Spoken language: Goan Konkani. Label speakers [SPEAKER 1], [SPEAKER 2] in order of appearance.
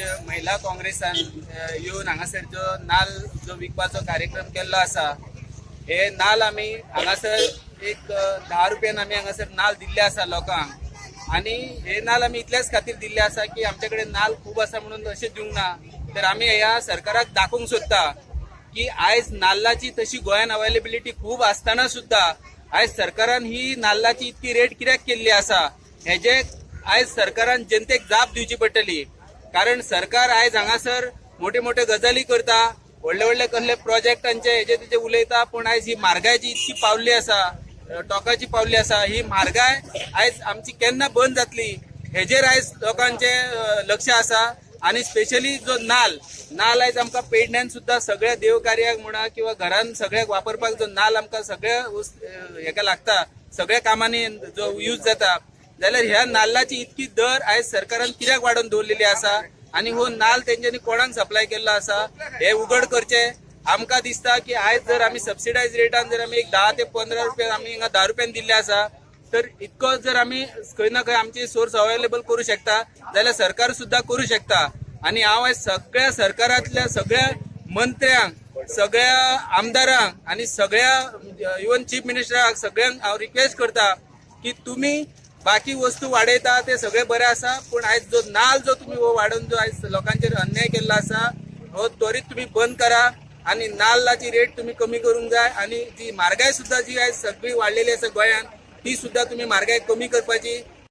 [SPEAKER 1] आमच्या महिला काँग्रेसान येवन हांगासर जो नाल्ल जो विकपाचो कार्यक्रम केल्लो आसा, हे नाल्ल आमी हांगासर एक 10 रुपयान आमी हांगासर नाल्ल दिल्ले आसा लोकांक. आनी हे नाल्ल आमी इतल्याच खातीर दिल्ले आसा की आमचे कडेन नाल्ल खूब आसा म्हणून अशें दिवंक ना, तर आमी ह्या सरकाराक दाखोवंक सोदता की आयज नाल्लाची तशी गोंयान अवेलेबिलिटी खूब आसतना सुद्दां आयज सरकारान ही नाल्लाची इतकी रेट कित्याक केल्ली आसा हेजे आयज सरकारान जनतेक जाप दिवची पडटली. कारण सरकार आयज हांगासर मोठे मोठे गजाली करता, व्हडले व्हडले कसले प्रोजेक्टांचे हेजे तेजे उलयता, पूण आयज ही म्हारगाय जी इतकी पावल्ली आसा, टोकाची पावल्ली आसा, ही म्हारगाय आयज आमची केन्ना बंद जातली हेजेर आयज लोकांचे लक्ष आसा. आनी स्पेशली जो नाल नाल आयज आमकां पेडण्यान सुद्दां सगळ्या देवकार्याक म्हणा किंवा घरान सगळ्याक वापरपाक जो नाल आमकां सगळ्या हेका लागता, सगळ्या कामांनी जो यूज जाता, जाल्यार ह्या नाल्लाची इतकी दर आयज सरकारान कित्याक वाडोवन दवरलेली आसा आनी हो नाल तेंच्यांनी कोणाक सप्लाय केल्लो आसा हे उघड करचे. आमकां दिसता की आयज जर आमी सबसिडायज रेटान जर आमी एक 10 ते 15 रुपया आमी हिंगा 10 रुपयान दिल्ले आसा, तर इतको जर आमी खंय ना खंय आमची सोर्स अवेलेबल करूं शकता जाल्यार सरकार सुद्दां करूं शकता. आनी हांव आयज सगळ्या सरकारांतल्या सगळ्या मंत्र्यांक, सगळ्या आमदारांक आनी सगळ्या इवन चीफ मिनिस्टराक सगळ्यांक हांव रिक्वेस्ट करता की तुमी बाकी वस्तू वाडयता ते सगळे बरें आसा, पूण आयज जो नाल जो तुमी हो वाडोवन जो आयज लोकांचेर अन्याय केल्लो आसा हो त्वरीत तुमी बंद करा आनी नाल्लाची रेट तुमी कमी करूंक जाय. आनी जी म्हारगाय सुद्दां जी आयज सगळी वाडलेली आसा गोंयांत ती सुद्दां तुमी म्हारगाय कमी करपाची.